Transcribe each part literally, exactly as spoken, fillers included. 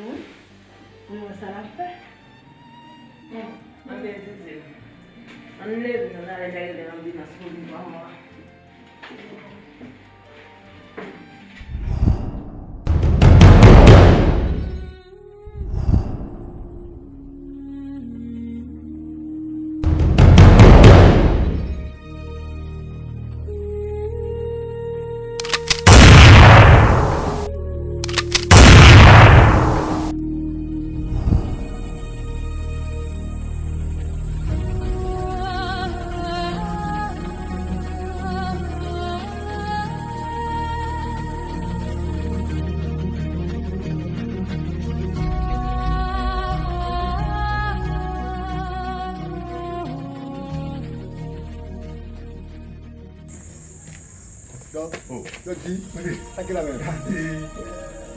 Pou nou wè sa n ap fè. Ann byen di di l. Ann leve, ann ale gaye lè anbilans pou li pran mò a. Dòk, oh, Dòk G, sa ki la menm?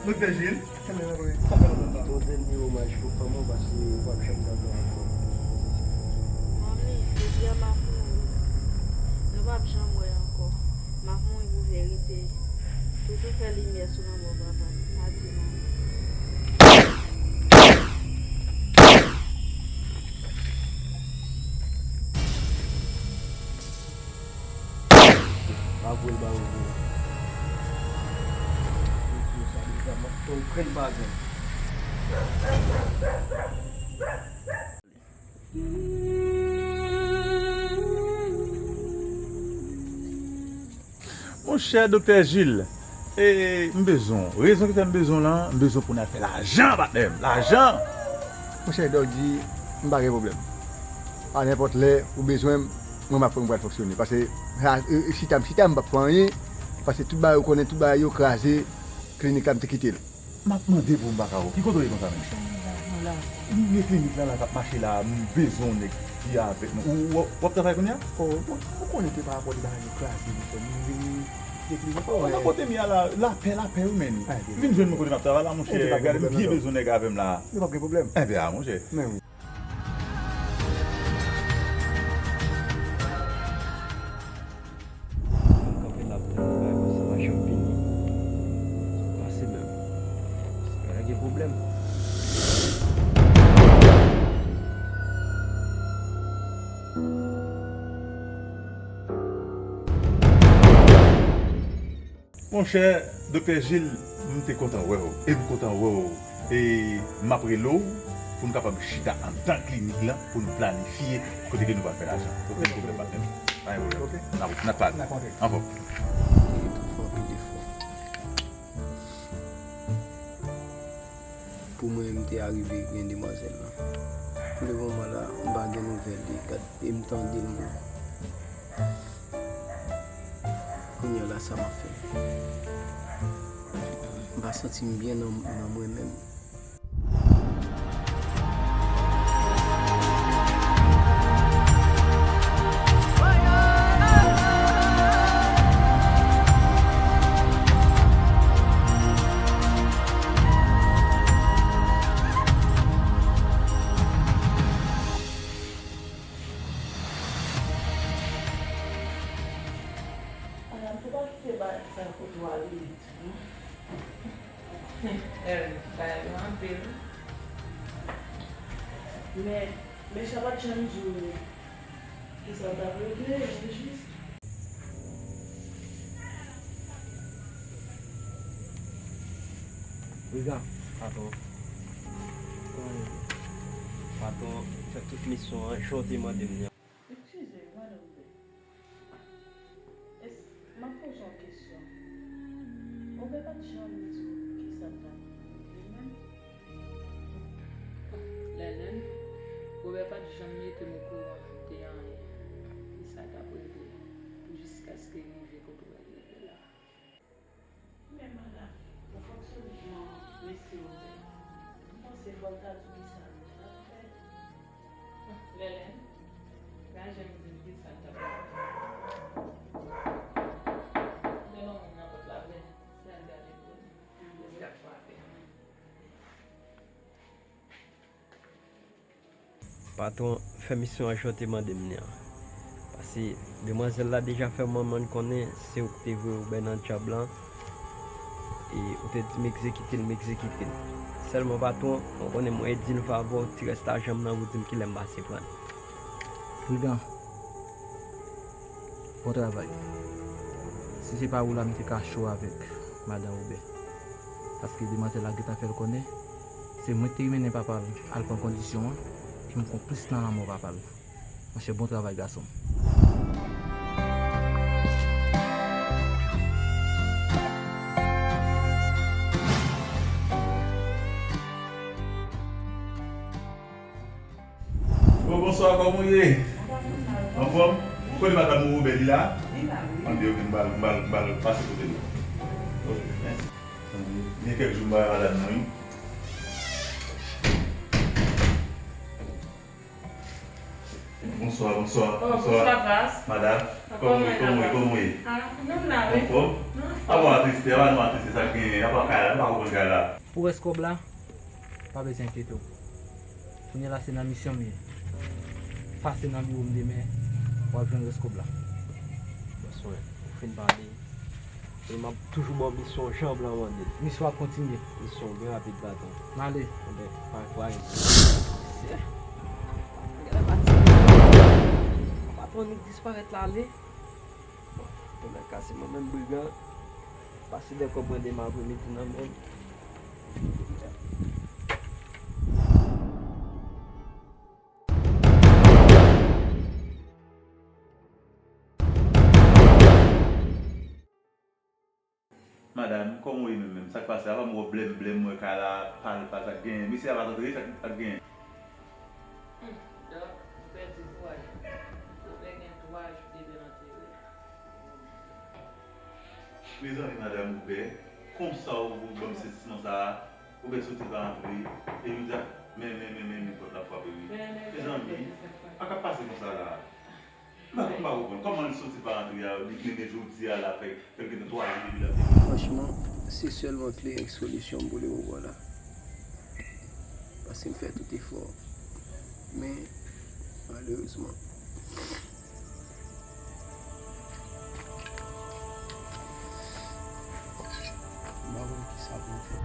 Doktè Jil, sa fè lontan sa? Yon dènye omaj pou fanmi w, paske w p ap janm tande ankò. Manmi, jodi a m ap mouri. Nou p ap janm wè ankò. M ap mouri pou verite. Toujou fè limyè sou lanmò papa m. Adye, manmi. Pa voye l ba yo vre. Yo di yo sa deja, m ap fè okenn bagay. Monchè Doktè Jil, e, m bezwen w. Rezon ki fè m bezwen w lan, m bezwen w pou n al fè lajan, patnè m. Lajan! Monchè Dòk G, m pa gen pwoblèm. A nenpòt lè ou bezwen m, mwen m ap fè m pral fonksyone. Paske, sa, e, e, chita m chita, m p ap fè anyen. Paske tout bagay ou konnen, tout bagay yo kraze, klinik la m te kite l. M ap mande pou m pa ka wè w. Ki kote w ye konsa menm? Mwen la. M gen klinik la, la k ap mache la, m bezwen yon nèg ki avèk nou. Ou, ou, w ap travay kounye a? Oh, bon, ou konnen te pa rapò de bagay yo kraze, nou fè nou vini de klinik. Oh, nan kote m ye a la, lapè, lapè wi, menn. Vin jwenn mwen kote m ap travay la, monchè. Gade, m byen bezwen nèg avè m la. Yo p ap gen pwoblèm. Enben, a, monchè. Men wi. Mwen kanpe la ap tann li bay, paske m pa janm vini. Sa pase menm. Sa gen pwoblèm. Monchè, Doktè Jil, m te kontan wè w, e m kontan wè w, e m ap rele w pou n kapab chita anndan klinik lan, pou n planifye kote ke nou pral fè lajan. Okenn pwoblèm, patnè m. Pa gen pwoblèm. Ok. N ap, n ap pale. Dakò, ok. Anfòm. Tout fè anpil efò. Pou mwen, m te arive gen demwazèl lan. Pou le moman la, m pa gen nouvèl li, gad, e m tande l mwen. Kounye a la, sa m ap fè? M pa santi m byen nan, nan mwen menm. Madam, fò pa kite bagay sa kote w ale tou non. Èl, bagay yo anpil. Men, men sa pa t janm di w kisa w t ap regle, o jis. Riga, patwon. Kòman nou ye? Patwon, fè tout misyon an, jan w te mande m nan. Eskize wi, madan Oubè. Es, m ap poze w yon kesyon. Oubè pa t janm di w kisa l t ap regle menm? Lèlèn, Oubè pa t janm mete m okouran de anyen. Kisa l t ap regle pou jiskaske rive kote w rive la? Men madanm, ou fòk solidman mesye Oubè. M panse fò l ta di w kisa l t ap fè. Lèlèn, pa janm di m kisa l t ap fè. Lè manman m nan pòt la vre, se al gade pou li. Li ap frape. Patwon, fè misyon an jan w te mande m nan. Paske demwazèl la deja fè manman l konnen se ou ki te voye Oubè nan djab lan. E ou te di m egzekite l, m egzekite l. Sèlman patwon, ou konnen mwen di l favè w ti rès lajan m nan pou di m kilè m pase pran l. Brigan, bon travay. Si se pa ou la, m te ka cho avèk madan Wobè. Paske demwazèl la gentan fè l konnen se mwen ki te mennen papa l al pran kondisyon an, e m konplis nan lanmò papa l. Monchè, bon travay, gason m. Bon, bonswa, kòman w ye? Anfòm? Ou konnen madanm ou Wobè li la? Li la, wi. Ann, ok, m ba l, m ba l, m ba l pase kote l la. Ok, mèsi. Gen kèk jou m pa wè madanm mwen, wi. Bonswa, bonswa, oh, bonswa. Bonswa, Pas. Madanm, kòman w ye, kòman w ye, kòman w ye? Ah, nou la, wi. Anfòm? Nou anfòm. Apa w atriste, apa nou atriste, sa k genyen? Apa kay la, m pa konprann kay la. Pou rès kòb la, pa bezwen enkyete w. Kounye a la se nan misyon m ye. Pase nan biwo m demen, w ap jwenn rès kòb la. Bonswa, ou fin pale. E m ap toujou ba w misyon w jan w mande l. Misyon ap kontinye. Misyon w byen rapid, patwon. M ale. Enben, pa, pa gen pwoblèm. Mesye, genlè pati. Patwon nik disparèt la ale. Bon, tonnè kase mwen menm brigan. Pase de kòb mwen demen apremidi nan men m. Madanm, kòman w ye menm menm? Sa k pase? Apa m wè w blenm blenm, m wè kay la pale, pale, sa k genyen? Mesye a pa t antre, sa k genyen? Hmm, Dòk, ou pèdi kouwaj. Wobè gen twa jou depi l antere. Mezanmi, madanm Wobè, konsa w ban m sezisman sa a? Wobè soti pa antre, e jodi a, men, men, men, men, men pòt la frape, wi. Mezanmi, sa k ap pase konsa la? M pa, m pa konprann. Kòman l soti pa antre a, li mennen jodi a la, fè, fè l gentan twa jou depi l ap vini? Franchman, se sèlman Kleren ki solisyon m pou li wè la. Paske m fè tout efò. Men, malerezman, m pa konn kisa pou m fè.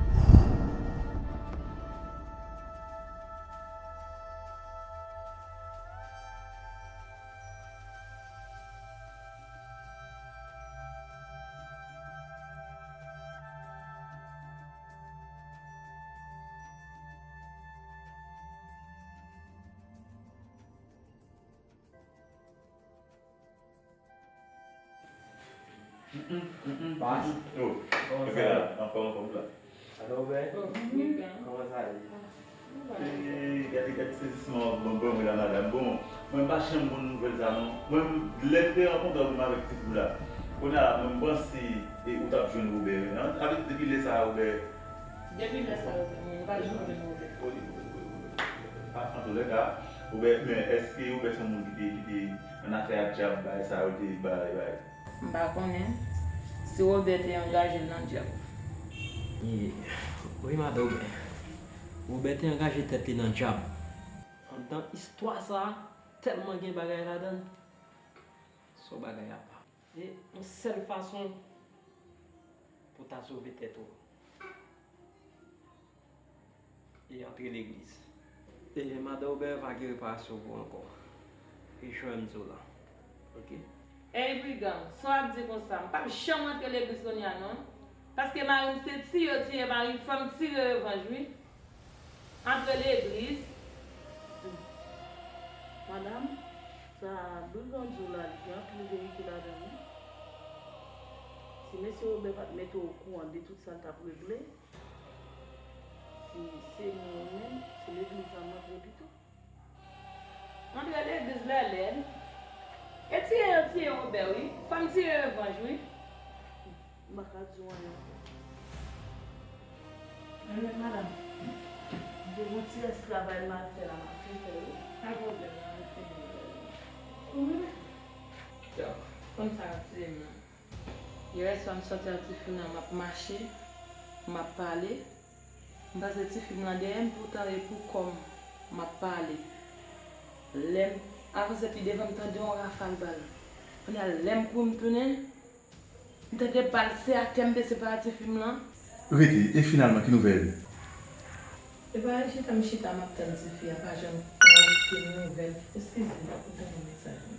Mm, mm, mm, mm. Pas. Oh, kòman sa va? Anfòm, anfòm, la. Sa va, Wobè? Kòman sa ye? Ee, gade, gade sezisman, bon, bon, mwen la, madanm. Bon, mwen pa janm konn nouvèl sa, non. Mwen, lè m te rankontre avè w avèk ti fi la, kounye a la, mwen, m panse, e, ou t ap jwenn Wobè, wi. An, avèk, depi lè sa a, Wobè. Depi lè sa a, Wobè, mwen pa janm jwenn Wobè. Wi, wi, wi, wi. Antouka, Wobè, men èske Wobè se yon moun ki te, ki te ann afè ak dyab, bagay sa yo, te bay, bay? M pa konnen si Wobè te angaje l nan dyab. Wi, madanm Wobè. Wobè te angaje tèt li nan dyab. Anndan istwa sa a, tèlman gen bagay ladan l. Se yon bagay apa. Se yon sèl fason pou w ta sove tèt ou. E antre legliz. E madanm Wobè pa gen reparasyon pou ou ankò. E jan m di w la. Oke? Ey, brigan, sa w ap di konsa? M p ap janm antre legliz kounye a, non. Paske mari m se tiye yo tiye mari m, fò m tire revanj, wi. Antre legliz. Madanm, sa brigan di w la, li gen anpil verite ladan l, wi. Si mesye Wobè pa t mete w okouran de tout sa l t ap regle, si se mwen menm, se legliz la m antre pito. Antre legliz lèlè. E tiye yo tiye Wobè, wi. Fò m tire revanj, wi. M pa ka di w anyen ankò. Enben, madanm, m te gen yon ti rès travay m al fè la, m ap fin fè l, wi. Pa pwoblèm, m ap fin fè l. Wi. Dòk, konn sa k ap tire m nan. Yè swa m sòti ak tifi m nan, m ap mache, m ap pale. M pase tifi m nan dèyè m, poutan e pou kò m m ap pale. Lè m avanse pi devan, m tande yon rafal bal. Kounye a, lè m kouri m tounen, m tande bal se atè m bese pa tifi m nan. Rete, e finalman, ki nouvèl? E pa chita m chita m ap tann tifi a pa janm pran okenn nouvèl. Eskize m pa konn tande mesaj mwen.